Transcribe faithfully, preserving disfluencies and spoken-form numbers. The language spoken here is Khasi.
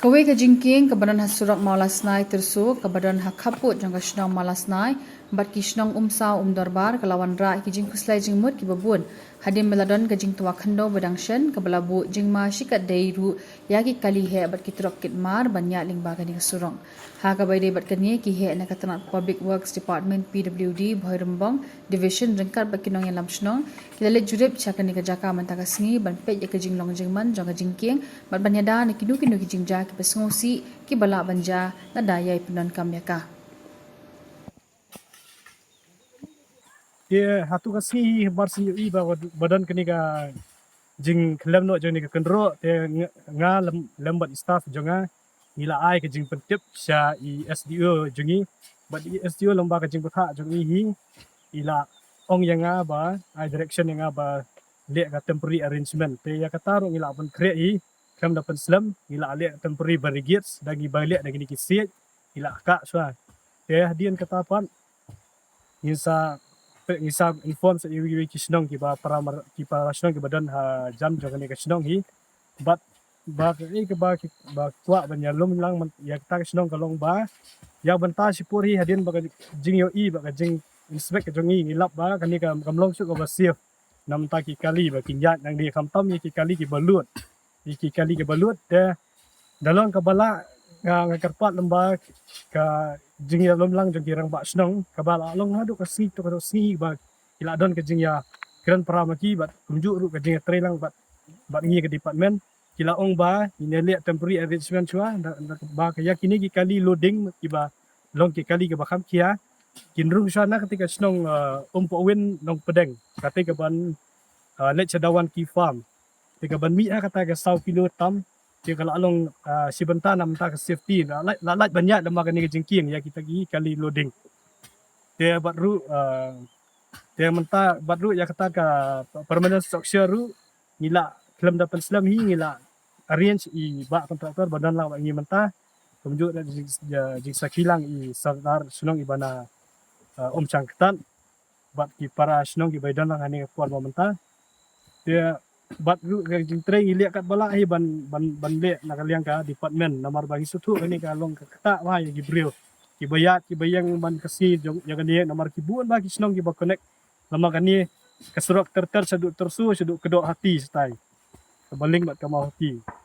Kawei ka jingkieng kaba don ha surok Mawlasnai Tyrso kaba don ha khappud jong ka shnong Mawlasnai bad ki shnong Umsaw Umdorbar ka la wanrah ki jingkhuslai jingmut kiba bun hadien ba la don ka jingtwa khyndew ba dang shen kaba la buh jingma shikatdei ruh ïa ki kali heh bad ki trok kit mar ban ïaid lyngba kane ka surok. Ha kaba ïadei bad kane, ki heh na ka tnat Public Works Department, P W D, Bhoirymbong Division ryngkat bad ki nongïalam shnong ki la leit jurip sha kane ka jaka mynta ka sngi ban peit ïa ka jinglong jingman jong ka jingkieng bad ban ïada na kino kino ki jingjia kiba sngewsih kiba lah ban jia lada ïai pyndonkam ïa ka. Te hato ka sngi hi bar sngi i ba, ba don kane ka jingkhlem noh jong kane ka kynroh, te nga, nga lem, lem bad i staff jong nga ngi la ai ka jingpyntip sha i S D O jong ngi. Bad i S D O lyngba ka jingbthah jong i hi i la ong ïa nga ba ai direction ïa nga ba leh ka temporary arrangement. Te ïa kata ruh ngi la pynkhreh hi, khlem da pynslem, ngi la leh temporary barricades da ngi ba leh da kine ki siej, ngi la kah shuwa. Te hadien kata pat ngin sa, ngin sa inform sa iwei iwei ki shnong kiba para mar, ki para shnong kiba don ha jan jong kane ka shnong hi. Bad ba ka, eh, kaba ki, ba kwah ban ïalum lang man, ïa kata ka shnong ka long ba ïa bynta shipor hi hadien ba ka jingïohi ba ka jing inspect ka jong ngi ngi lap ba kane ka kam long shuh kaba safe. Namar ki kali ba kin ïaid nangne khamtam ïa ki kali kiba lut. Ïa ki kali kiba lut te da long kaba lah nga, nga kyrpad lem ba ka jingïalum lang jong ki rangbah shnong kaba la long haduh ka sngi to ka sngi ba ki la don ka jingïakren para ma ki bad kumjuh ruh ka jingïatrei lang bad, bad ngi ka department. Ki la ong ba ngin ïa leh temporary arrangement shuwa da, da, ba ka ïa kine ki kali loading kiba long ki kali kiba kham khia kin rung shuwa na kata ka shnong, uh, Umpohwin Nongpdeng kata ka ban, uh, leit sha Dawan Ki Farm. Te ka ban mih ha kata ka saw kilo tam te ka la long, uh, shi bynta na mynta ka safety la lait, la lait ban ïaid lem ba kane ka jingkieng ïa kita ki kali loading. Te bad ruh, uh, te mynta bad ruh ïa kata ka permanent structure ruh ngi la khlem da pynslem hi ngi la arrange i bah contractor ba don lang bad ngi mynta. Kumjuh da jing, jingsakhi lang i sordar shnong i ba na, uh, Umshangktat bad ki para shnong kiba don lang ha kane ka por ba mynta. Te bad ruh ka jingtrei ngi leh katba lah hi ban, ban, ban leh na ka liang ka department namar ba ngi sngewthuh kane ka long ka ktah bha ïa ki briew kiba ïaid kiba ïeng man ka sngi jong ïa kane namar ki bun bha ki shnong kiba connect lem ba kane ka surok ter ter shaduh Tyrso shaduh Kdohati shatai. Ka Baling bad ka Mawhati.